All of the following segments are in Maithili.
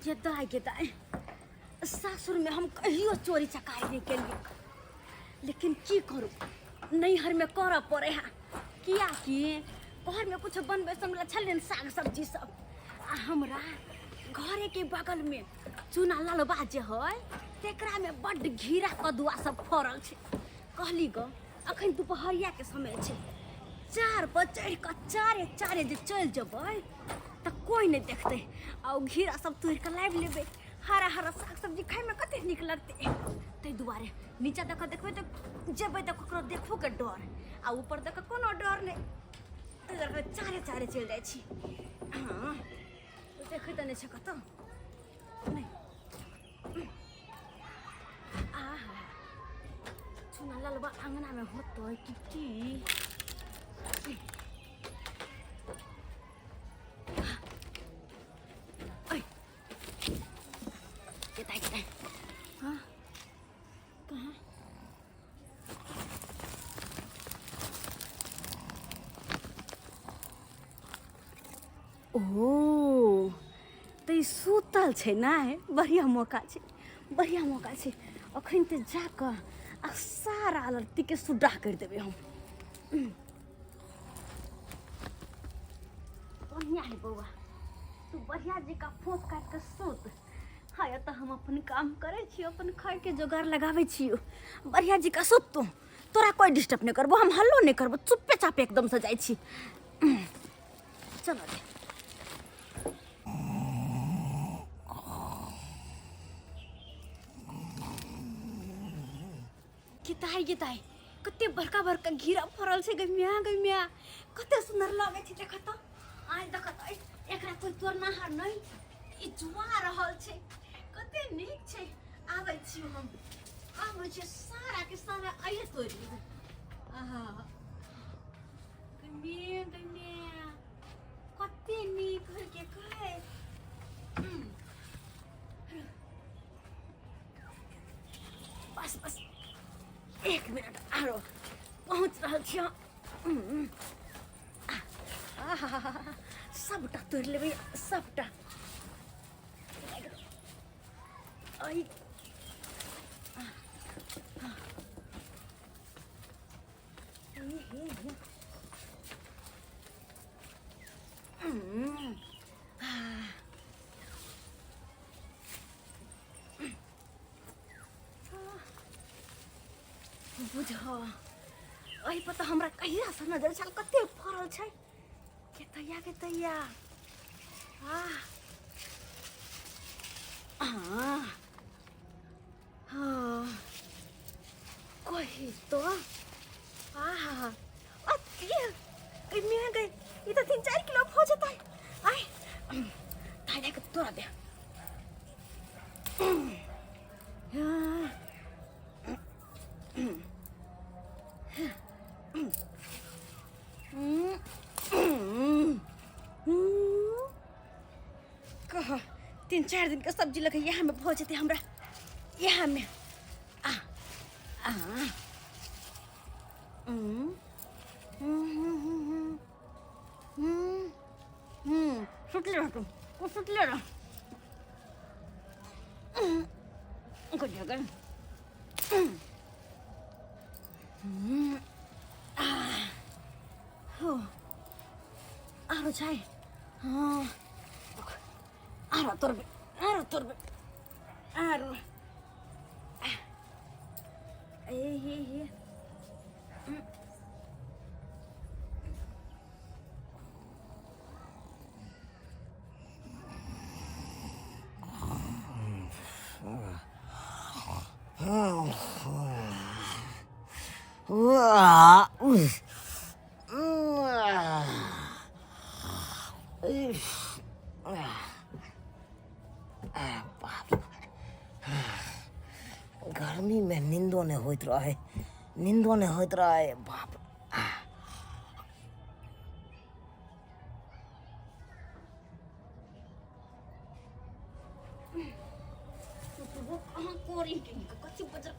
गेदाय गेदाय, सासुरमे हम कहियो चोरी चकारी नहि केलियै, लेकिन की करू, नैहरमे करऽ पड़ै है, कियाकि घरमे किछु बनबै सब छलै ने साग सब्जी सब। आ हमरा घरेके बगलमे चूना ललबा जे है तेकरामे बड्ड घिरा कदुआ सब फड़ल छै। कहली ग, अखन दुपहरियाके समय छै, चार पर चढ़ि कऽ चारे चारे जे चलि जेबै तऽ कोइ नहि देखतै, आ ओ घिरा सब तोड़ि कऽ लाबि लेबै। हरा हरा साग सब्जी खायमे कते नीक लगतै। ताहि दुआरे नीचा दऽ कऽ देखबै तऽ जेबै तऽ ककरो देखोके डर, आ ऊपर दऽ कऽ कोनो डर नहि। ताहि दुआरे चारे चारे चलि जाइ छी। हँ, देखै तऽ नहि छै कतऽ नहि। आहा, चुना ललबा अङ्गनामे होतै कि की? ऐ, केताइ केताइ, हाँ, कहाँ? ओ तऽ ई सुतल छै ने, बढ़िआँ मौका छै, बढ़िआँ मौका छै। अखन तऽ जाकऽ आ सारा लत्तीके सुड्डाह करि देबै हम। बढ़िआँ है बौआ, तू बढ़िआँ जकाँ फोप काटि कऽ सुत। हाँ, तऽ हम अपन काम करै छी, अपन खाइके जोगाड़ लगाबै छी। बढ़िआँ जकाँ सुत तू, तोरा कोइ डिस्टर्ब नहि करबो हम, हल्लो नहि करबो, चुप्पे चापे एकदमसँ जाइ छी। चलो रे। गेताइ गेताइ, कते बड़का बड़का घिरा फड़ल छै। गै म्या, गै म्या, कते सुन्दर लगै छै। देख तऽ, आइ देख तऽ, एकरा कोइ तोड़नाहार नहि, ई जुआ रहल छै, कते नीक छै। आबै छी हम, आबै छी, सारा के सारा आइए तोड़ि लेबै। आहा गै म्या, गै म्या, कते नीक होइ के कहै। बस बस, एक मिनट आरो, पहुँच रहल छी हम। आहा, सबटा तोड़ि लेबै सबटा। ऐ, बुझ, एहि पर तऽ हमरा कहियासँ नजर छल, कते फड़ल छै। के तैया, के तैया, आ हाँ हाँ, कही तो, आहा, अति गई गई, ई तऽ 3-4 किलो हो जेतै। आय ताइ दाइ के तोड़ा दे। हाँ, कह, 3-4 दिन के सब्जी लगे यहाँ में भऽ जेतै हमरा यहाँ में। आ आ सुतले रह तू, तू सुतले रह। गई। हो, आरो छै। हँ, आरो तोड़बै, आरो तोड़बै, आरो। ए हे हे, गर्मीमे निन्दो नहि होइत रहै, निन्दो नहि होइत रहै बाप। कहाँ कोरी के कथी बजर?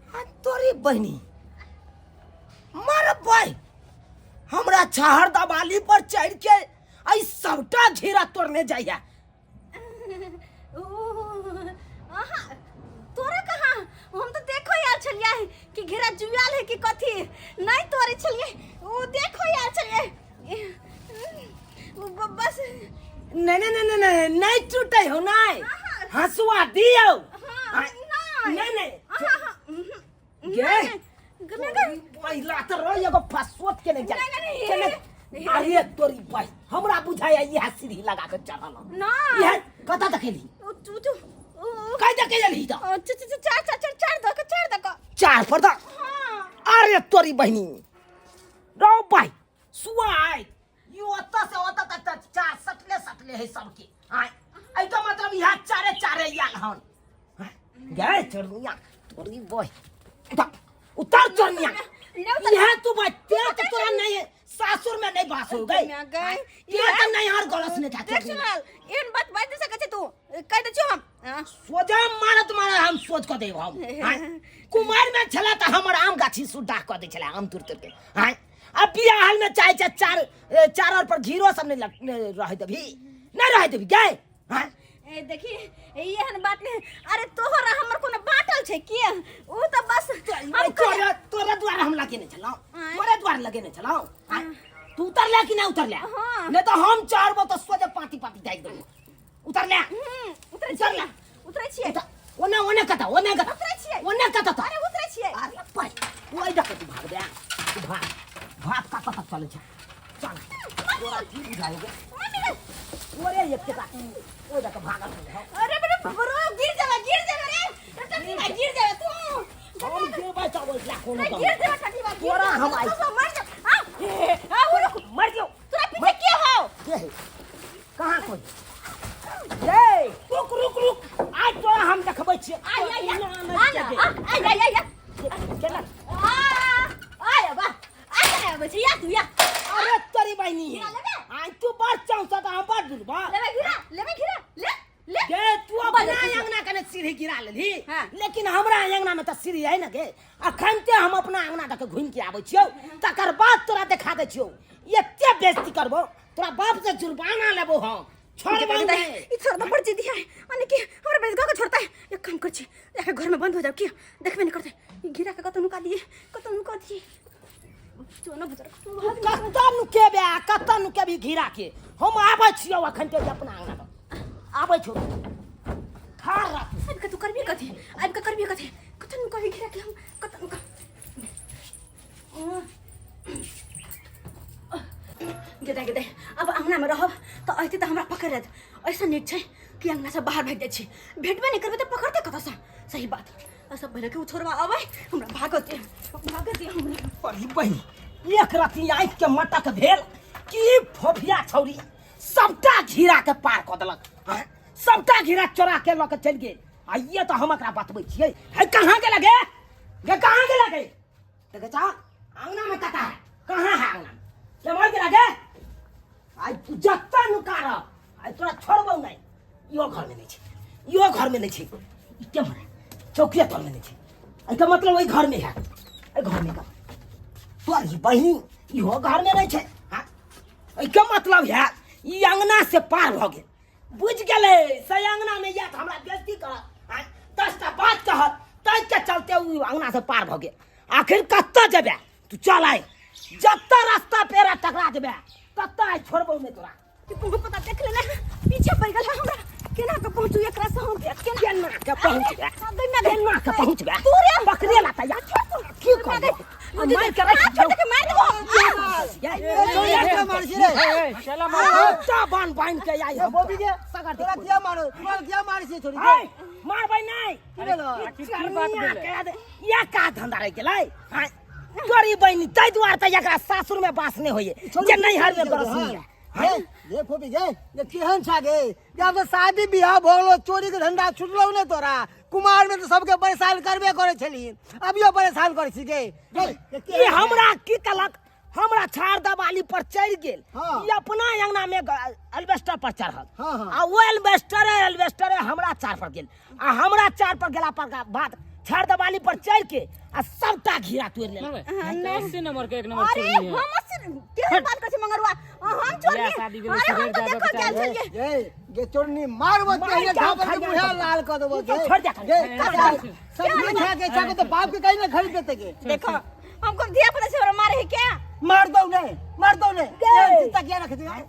आ तोरी बहिनी, मर भाई, हमरा छहर दबाली पर चढ़ के घिरा तोड़ने जाइया। ओ, अहाँ तोरा कहाँ? हम तो देखो यार छलियै कि घेरा जुआल है कि कथी नहीं तोरे छलियै, ओ देखो यार छलियै बस। नहीं नहीं नहीं नहीं नहीं टूटे हो नहीं, हंसुआ दियो। हाँ, नहीं। नहीं नहीं हाँ, हाँ, गे? नहीं, नहीं, नहीं, पहिला तऽ रह एगो फसोत के नहीं जा। नहीं, नहीं, के नहीं। अरे तोरी भाई हमरा बुझाया इहा सीढ़ी लगा के चढ़ल हन। नहीं। इहा कतऽ देखेली? ओ, तू तू ओ, कइ देखेली तऽ? ओ, च- च- च- चार चार चार चार दऽ के, चार दऽ के। चार पर दऽ। हाँ। अरे तोरी बहिनी रौ भाई सुआइ ई ओतऽ से ओतऽ तक तऽ चार सटले सटले है सबके। आय एहि तो मतलब इहा चारे चारे आयल हन। गए चोरनिया तोरी बहि उतर उतर चोरनिया। नहीं उतर। इहा तू भाई ते तो तोरा नहीं है सासुर में नहीं बास हो गई। चोरनिया गए। ते तो नहीं हर गलस नहीं था देख चोरनिया। सुनाल एहन बात बाजि नहि सकै छै तू, कहि दै छियौ हम। हाँ। सोजा मारत मारत हम सोच कऽ देब हम। आँय, कुमार में छला तऽ हमर आम गाछी सुड्डा कऽ दै छला आम तुर तुर के। आँय, अब बियाह में चाहे छै चार चार और पर घीरो सब नहीं रहै देबही, नहीं रहै देबही गए। आँय? ए देखी एहन बात नहीं, अरे तोहर आ हमर कोनो बाटल छै की? उ तऽ बस हम तोरा तोरा द्वारा हम लगेने छलहुँ। आँय? तोरे द्वारा लगेने छलहुँ। आँय? तू उतरले कि नहीं उतरले? हाँ। नहीं तो हम चढ़बो तऽ सोझे पाती पाती दागि देबो। उतरले? उतरै उतरले? छियै, उतरै छियै। ओने ओने कतऽ, ओने कतऽ? उतरै छियै। ओने कतऽ तऽ? अरे उतरै छियै। अरे भाइ, ओहि दऽ के तू भाग बे, तू भाग भाग कतऽ तक चलै छै चल। तोरा की बुझाइ गे? मम्मी रे। तोरे एक टका ओहि दऽ के भागल रहै हौ। अरे बड़े बरो गिर जाबे, गिर जाबे रे टटी भाई, गिर जाबे तू। हम जेबै तऽ ओहि ला कोनो अरे दम गिर जाबे टटी भाई, गिर तोरा जाबे। हम आइ तू सब मर जा। हाँ, ए, हाँ, वो रुक। मर जो। तोरा पीछे के हौ? के है? कहाँ कोई? ए, रुक रुक रुक, आज तोरा हम देखबै छियै। आय आय आय ना, ना, आ ना, के? आ, आय आय आय आय। केना? आ आय बा आ केना आबै छै? या तू या। अरे तोरी बहिनी गिरा लेबे? आज तू बड़ चौंसा तऽ हम बड़ दुर्बल। लेबे गिरा, लेबे गिरा, ले ले। गे तू बड़ अपना खुश। अंगना कने सीढ़ी गिरा लेलही। हाँ। लेकिन हमरा अंगना में तऽ सीढ़ी है न गे। अखन ते हम अपना अंगना तक घूमि के आबै छियौ, तकर बाद तोरा देखा दै छियौ। एते बेइज्जती करबौ, तोरा बाप से जुर्माना लेबौ हम, छोड़बौ नहि। ई छोड़ दो, बड़ जिद्दी है, यानी कि हमरा बेइज्जत के छोड़ता है। एक काम कर छी, जाके घर में बंद हो जाओ, की देखबे नहीं करते। ई घिरा के कतौ नुका दिए, कतौ नुका दिए। चोना बुजर तू कतऽ नुकेबे आ कतऽ नुकेबी घिरा के? हम आबै छियौ अखन ते अपना अंगना पर आबै छियौ, ठाढ़ रह तू। आबि के तू करबी कथी? आबि के करबी कथी? कतौ नुका घिरा के हम, कतौ नुका। गेदे गेदे, अब अंगना में रहब तऽ अयतै तऽ हमरा पकड़ लेत। ऐसा नीक छै कि अंगना से बाहर भागि जाइ छी, भेटबे नहि करबै तऽ पकड़तै कतऽसँ? सही बात। ऐसा पहिले के उ छोड़वा अबै, हमरा भागत दे, भागत दे हमरा। अरे बहिन, एक रति आँखि के मटक भेल कि फोफिया छौरी सबटा घिरा के पार कऽ देलक। आँय? सबटा घिरा चोरा के लऽ के चलि गेल। आ ये तऽ हम एकरा बतबै छियै। हे कहाँ गेल गे? गे कहाँ गेल गे? देखै छह अंगना में कता है, कहाँ है अंगना में? केम्हर गेल गे? आइ तू जतऽ नुका रह, आइ तोरा छोड़बौ नहि। इहो घर में नहि छै, इहो घर में नहि छै। ई केम्हर है? चौकिया तर में नहि छै। एहिके मतलब ओहि घर में है, एहि घर में का तोरी बहिन इहो घर में नहि छै। हाँ? एहिके मतलब है ई अंगना से पार भऽ गेल। बुझि गेलै से अंगना में या तऽ हमरा बेइज्जती करत, आँय, 10टा बात कहत, ताहिके चलते ओ अंगना से पार भऽ गेल। आखिर कतऽ जेबे तू? चल आइ जतऽ रास्ता पेरा टकरा जेबे ततऽ आइ छोड़बौ नहि तोरा। कि कोनो पता देख लेने पीछे पड़ गेल हमरा। केना के पहुंचू एकरा से हम? केना केना के पहुंचबे? हाँ, गई मैं गई। केना के पहुंचबे? तू रे। पकड़े ला तैयार। की करबो? मार के रख छोड़ के मार देबो हम। चला बान बान के आई हम बोबी के सगर तोरा किया मारो? तोरा किया मारै छियै छोरी के? ए, मारबै नहि। की भेलो? ई चरनिया के दे- या का धंधा रहि गेलै? हाँ, तोरी बहिनी ताहि दुआरे तऽ एकरा सासुर में बास नहि होइए जे नैहर में बरस नहीं है। हाँ, ये फोपी गे, ये केहन छा गे? जब से शादी बियाह भऽ गेलो, चोरी के धंधा छुटलौ ने तोरा। कुमार में तो सबके परेशान करबे करे छली, अभियो परेशान करे छी गे। गे, ये केहन ई छा? हमरा की कहलक? हमरा छाड़ दबाली पर चढ़ि गेल। हाँ। ई अपना अंगना में एल्बेस्टर पर चढ़ल। हाँ, हाँ। आ ओ एल्बेस्टरे एल्बेस्टरे हमरा चार पर गेल, आ हमरा चार पर गेला पर बाद छाड़ दवाली पर चढ़ के आ सबटा घिरा तोड़ लेलक। 80 नंबर के एक नंबर अरे चोरनी है। हम केहन बात करै छी मंगरुआ, हम चोरनी? बियाह शादी भेलै, अरे हम सुधरि तऽ जाबक देखो गेल चाही। छलियै। गे गे चोरनी मारबो मार तेहने के झापर के खा मुँहे जाए। लाल कऽ देबो। ई तो गे छोड़ दे खाली। गे ए, सब नहीं खा के इच्छा को तो बाप के कहीं ना खरीद देते गे। देखो हमको धिया पुता से हमरा मारे है क्या? मार दो ने, मार दो ने। गे। चिंता किया रख दिया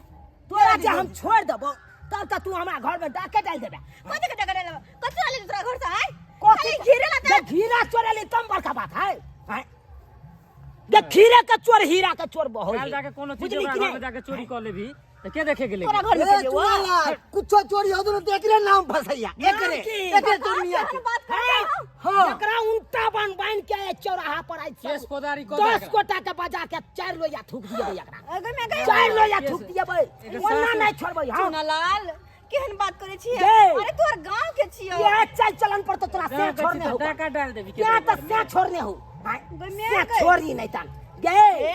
तोरा जे हम छोड़ देबो तब तऽ तू हमरा घर में डाके डाल देबे। कथी के डाके डाल? कथी चोरा लेली तोरा घर से? आय कथी? खाली घेरे ला। जे घीरा चोरेली तम बड़का बात है, आँय? जे खीरे के चोर हीरा के चोर बहुत काल्हि जाके कोनो चीज बुझली ओकरा कि घर में नहीं? जाके चोरी कऽ लेबही तऽ के देखे गेलै? तोरा घर में ए के जेबो? चुनाला कुछो चोरी हो तो एकरे नाम फसैया, एकरे नाम की? एकरे चोरनिया के। केहन बात करै छौ? हाँ। जकरा उनटा बन बान्हि के आए चौराहा पर आइ केस कोदारी कऽ दे 10 एकरा। गोटा के बजा के 4 लोहिया थूक दिएबै एकरा। अगे में गई। 4 लोहिया केस- थूक दिएबै, एकर ओना सासु- नहि छोड़बै हम। चुनालाल, केहन बात करै छियै? गे। अरे तोहर गांव के छियौ। ये चल चलन पर तो तोरा से गाँव के छोड़ने छी हो तऽ डाका डाल देबही क्या केकरो तऽ घर से में। छोड़ने हो, आँय? गे, मैं से गई। छोड़ी नहीं तन गे। ए,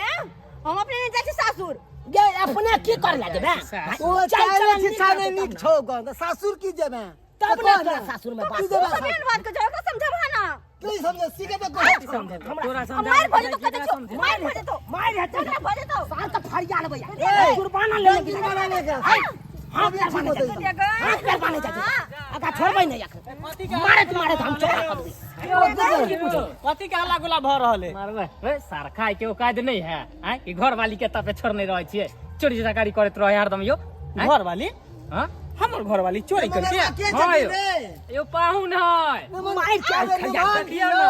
हम अपने नहीं जाइ छी सासुर। गे अपने की कर ले जेबे? ओ चल चाहे चलन शिक्षा नीक नहीं रहतै नीक तब छौ गो तऽ सासुर की जेबे? तब ने तोरा सासुर में तू बात जेबे? सब एहन बात के ओकरा समझाबह ना। की समझे? सीखे तो कहै की समझेबै? तोरा आ समझाबै मारि भऽ के जेतौ, जाइ कतै छी, छौ? समझेबै। मारि भऽ जेतौ। मारि हेतै। झगड़ा भऽ जेतौ। साल के फरिया लेबै, ए, जुर्माना ले लेबै। जुर्माना लेके। हाथ पैर बान्हे जाइ छै, हाथ पैर बान्हे जाइ छै। एकरा छोड़बै नहि एखन, मारैत मारैत हम चौड़ा कऽ देबै। कथी के हल्ला गुल्ला भऽ रहल है? मारबै हे सार खाय के औकात नहीं है आँय ई घर वाली के तबे छोड़ने रहै छियै, चोरी चकारी करैत रहै हरदम यौ, आँय? घर वाली? हाँ? हमर घर वाली चोरी मगर करके? के हाँ छथिन यौ। रे? यौ पाहुन है। मारि के अरे खरिया निभान देखियौ यौ। ना।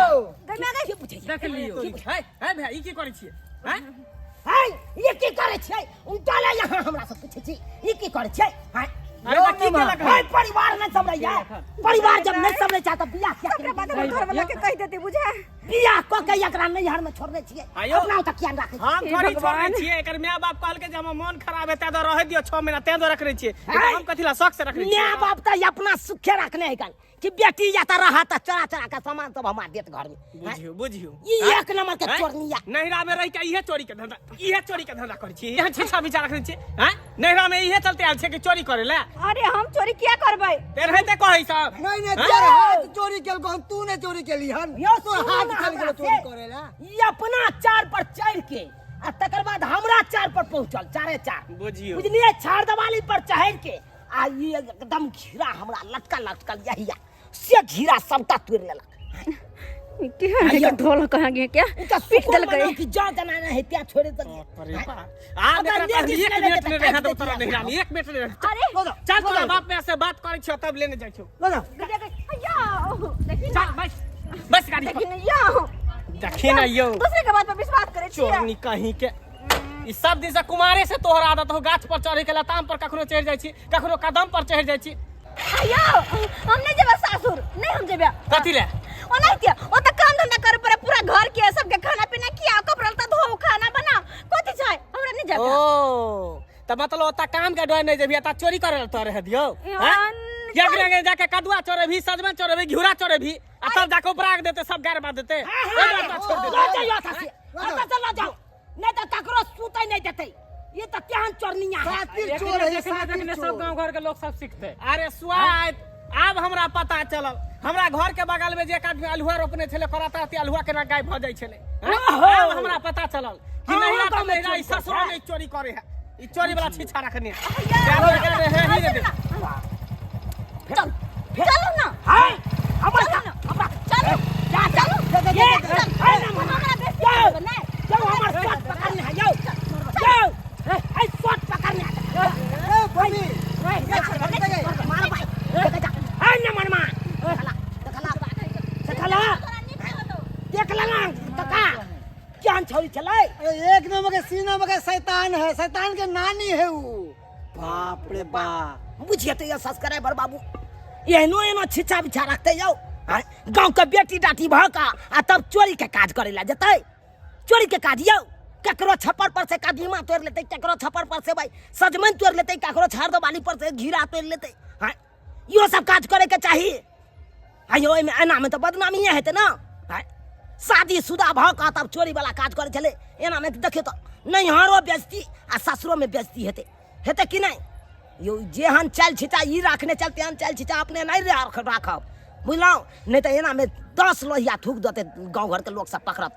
गै माय गै। की बुझै देख लियौ। है है भाई, ई की करै छियै? हैं? है, ई की करै छियै? उल्टा ले यहाँ हमरा से पूछै छी ई की करै छियै? हैं? अरे तऽ की केलक है, परिवार नहि सम्हरैया। परिवार जब नहि सम्हरै छै तऽ बियाह किया सबटा बात केलियै? हमर घर वाला के कहि देतै बुझा। बियाह कऽ के एकरा नैहर में छोड़ने छियै, आयौ। अपना ओतऽ किया नहि राखै छियै? हम हे थोड़ी भगवान। छोड़ने छियै। एकर माय बाप कहलकै जे हमर मन खराब है तें दुआरे रहै दियौ 6 महीना, तें दुआरे रखने छियै। है? हम कथी ला शौक से रखने छियै? माय बाप तऽ अपना सुखे रखने है कन कि बेटी या तऽ रहा तऽ चोरा चोरा के सामान सब हमरा देत घर में, हैं? बुझियौ बुझियौ, ई एक नंबर के चोरनिया। नैहरा में रह के इहे चोरी के धंधा, इहे चोरी के धंधा करै छी, इहे छिछा बिछा रखने छी। हैं, नैहरा में इहे चलते आयल छै कि चोरी करे ला? अरे हम चोरी किया करबै? तेरहते कहै सब। नहीं नहीं, हैं? तोर हाथ चोरी केलको हन, तू नहीं चोरी केली हन। यौ तोर सुनू हाथ ने चल हमरा गेलो चोरी से। करे ला। ई अपना चार पर चढ़ के आ तकर बाद हमरा चार पर पहुंचल, चारे चार। बुझियौ। बुझलियै? छाड़ दवाली पर चढ़ के आ ई एकदम घिरा हमरा लटकल लटकल यहिया से घिरा सबटा तोड़ि लेलक। केहन है ढोल कहाँ गे क्या ई तऽ पीट सुकुन देलकै। मनाउ कि जाउ जना नहि है त्या छोड़ि देलियै। अरे बा, आब अगर एकरा लेडीज एक नहि मिनट रहतै नहि तऽ रहै काटि दौ तोरा देतियै। नैहरा में, एक मिनट नहि रहै। अरे चल तोरा बाप माय से बात करै छियौ तब लेने जाइ छियौ। ल जा। यौ देखी ना। चल बस बस गाड़ी देखी पर। ना यौ। देखी ना यौ। दूसरे के बात पर विश्वास करै छियै। चोरनी कहीं के। ई सब दिन से कुमारे से तोहर आदत हो गाछ पर चढ़े के, लताम पर कखनो चढ़ि जाइ छी, कखनो कदम पर चढ़ि जाइ छी। यौ हम नहीं जेबै सासुर, नहीं हम जेबै। कथी ले? ओनाहिते, ओतऽ काम धंधा करे पड़े पूरा घर के, सबके खाना पीना खियाओ, कपड़ा लत्ता धोओ, खाना बनाओ, कथी छै? हमरा नहीं जेबै। ओ तऽ मतलब ओतऽ काम के डर नहीं जेबही, एतऽ चोरी करे लए तोहर रह दियौ? यान, एक रंगे जाके कदुआ चोरेबही, सजमनि चोरेबही, घिउरा चोरेबही आ तब जाके उपरा के देते, सब गार बांध देते। ओहि दुआरे तोरा छोड़ि लऽ देतै। जाइयो एतऽ से, एतऽ से लऽ जाउ, नहीं तऽ ककरो सुतै नहीं देतै। ये तऽ केहन चोरनिया है। सातिर देखने चोर है, देखने सातिर देखने सब चोर। गांव घर के लोग सब सीखते। अरे सुआत, आब हमरा पता चलल। हमरा घर के बगल में जे एक आदमी अल्हुआ रोपने छलै, कराता अल्हुआ केना गायब भऽ जाइ छलै, हैं? ओहो। आब हमरा पता चलल कि हाँ, नैहरा गाँव तऽ में नैहरा, ई चोरी ससुरो करै। नहीं चोरी करे है, ई चोरी वाला छीछा रखने है। यौ, जानो एकरा रहे ही नहीं दे। चल चलू ना। हाय हमर चलू ना। हमरा चलू जा चलू। ये चल। है ना मना। हमरा बेसी यौ, करबै नहि। यौ हमर शर्ट पकड़ने है यौ, यौ ए शर्ट पकड़ने है। ए बनी, मार भाई, देख जा। है ना मनमा, देखला देखला देखला देख लेना काका केहन छौरी छलै। अरे एक नंबर के सीना में के शैतान है, शैतान के नानी है ऊ। बाप रे बाप। बुझिए तो ये सब्सक्राइबर बाबू एहनो एहनो छिछा बिछा रखते यौ, आँय? गाँव के बेटी डाटी भऽ कऽ आ तब चोरी के काज करे ला जेतै, चोरी के काज यौ। ककरो छप्पर पर से कदीमा तोड़ि लेतै, ककरो छप्पर पर से भाई सजमनि तोड़ि लेतै, ककरो छाड़ दवाली पर से घिरा तोड़ि लेतै। आँय, इहो सब काज करे के चाही। आइयो एहिमे एनामे तऽ बदनामीए हेतै ने। आँय, शादीशुदा भऽ कऽ तब चोरी वाला काज करै छलै, एनामे देखियौ तऽ नैहरो बेजती आ सासुरोमे बेजती हेतै, हेतै कि नहि यौ? जेहन चालि छिटा ई राखने चल तेहन चालि छिटा अपने नहि राखब, बुझलहुँ? नहि तऽ एनामे 10 लोहिया थूक देते, गाँव घर के लोग सब पकड़त।